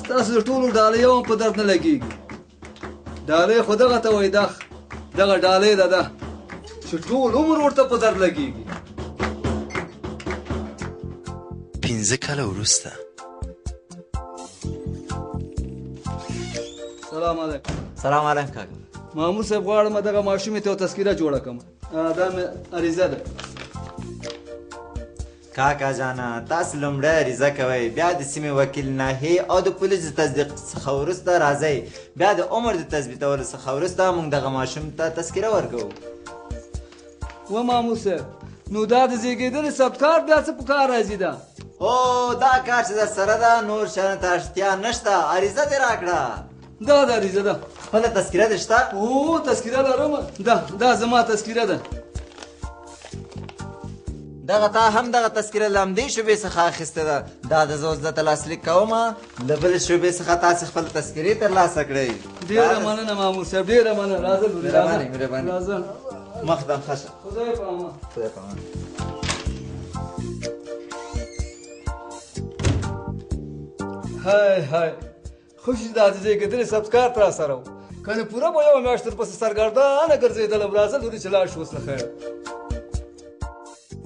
ستاسو د ټولو ډالیو هم په درد نه لګېږي. ډالۍ خو دغه ته وایي، دغه ډالۍ ده ده چې ټول عمر ورته په درد لګېږي. 5 کاله وروسته. سلام علیکم. سلام علیکم کاکا. مامور صاحب غواړم دغه ماشومې ته یو تذکره جوړه کړم. دا مې عریضه ده. کاکا جانه، تاسو لومړی عریضه کوئ، بیا د سیمې وکیل ناحیې او د پولیسو د تصدیق څخه وروسته راځئ، بیا د عمر د تثبیتولو څخه وروسته موږ دغه ماشوم ته تذکره ورکوو. و مامور صاحب، نو دا د زیږېدنې ثبت کارت بیا څه په کار راځي ده؟ او دا کار چې در سره ده نور شیانو ته اړتیا نشته. عریضه دې راکړه. دا د عریضه ده. خپله تذکره دې شته؟ هو، تذکره لرم. دا زما تذکره ده. دغه تا هم دغه تذکره له همدې شعبې څخه اخیستې ده. دا د زه اوس درته لاسلیک کوم، له بلې شعبې څخه تاسې خپل تذکرې ترلاسه کړئ. ډېره مننه مامور صاحب، ډېره مننه. راځه لورې، راځه. مهرباني، مهرباني. راځه. مخ دم ښه شه. خدای په امان. خدای په امان. های های، ښه چې دا د زېږېدنې ثبت کارت راسره و، که نه پوره به یوه میاشت درپسې سرګردانه ګرځېدلم. راځه لورې چې لاړ شو اوس له خیره.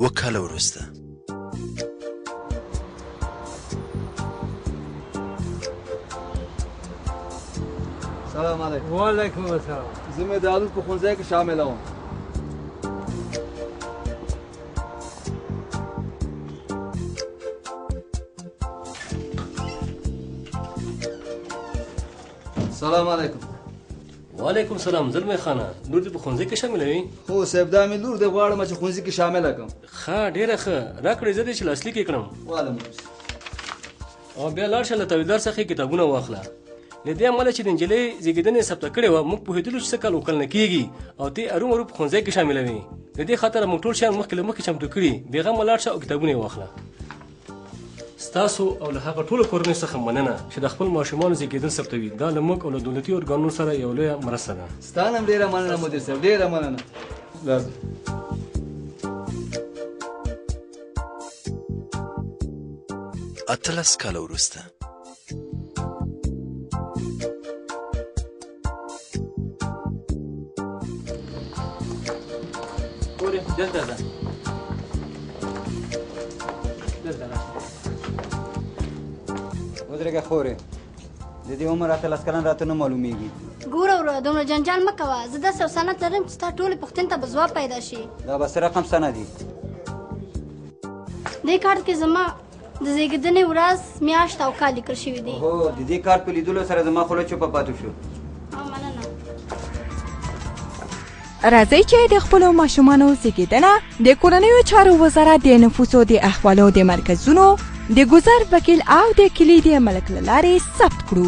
7 کاله وروسته. سلام علیکم. وعلیکم السلام. زه مې د الور په ښوونځی کې شاملوم. سلام علیکم. وعلیکم سلام. زلمی خانه، لور دې په ښوونځي کې شاملوي؟ هو صاحب، دا مې لور دی، غواړم چې ښوونځي کې شامله کړم. ښه، ډېره ښه. راکړې زه دې چې لاسلیک یې کړم. والم. او بیا لاړ شه له تحویلدار څخه یې کتابونه واخله. له دې امله چې د نجلۍ زېږېدنې ثبته کړې وه، موږ پوهېدلو چې څه کال اوکل نه کېږي او ته یې هرومرو په ښوونځي کې شاملوي. له دې خاطره موږ ټول شیان مخکې له مخکې چمتو کړي. بېغمه لاړ شه او کتابونه یې واخله. ستاسو او له هغه ټولو کورنیو څخه مننه چې د خپل ماشومانو زېږېدل ثبتوي. دا له موږ او له دولتي ارګانونو سره یو لویه مرسته ده. ستا نه هم ډېره مننه مدیر صاحب، ډېره مننه. راځه. 18 کاله وروسته. ګورې، دلته ده. دلته راشه. ودرېږه خورې، د دې عمر 18 کلن راته نه معلومیږي. ګوره وروره، دومره جنجال مه کوه. زه داسې یو سند لرم چې ستا ټولې پوښتنې ته به ځواب پیدا شي. دا به څه رقم سند وي؟ دې کارت کې زما د زېږېدنې ورځ، میاشت او کال لیکل شوي دي. هو، د دې کارت په لیدلو سره زما خوله چوپه پاتې شو. مننه. راځئ چې د خپلو ماشومانو زېږېدنه د کورنیو چارو وزارت د نفوسو د احوالو د مرکزونو، د ګذر وکیل او د کلي د ملک له لارې ثبت کړو.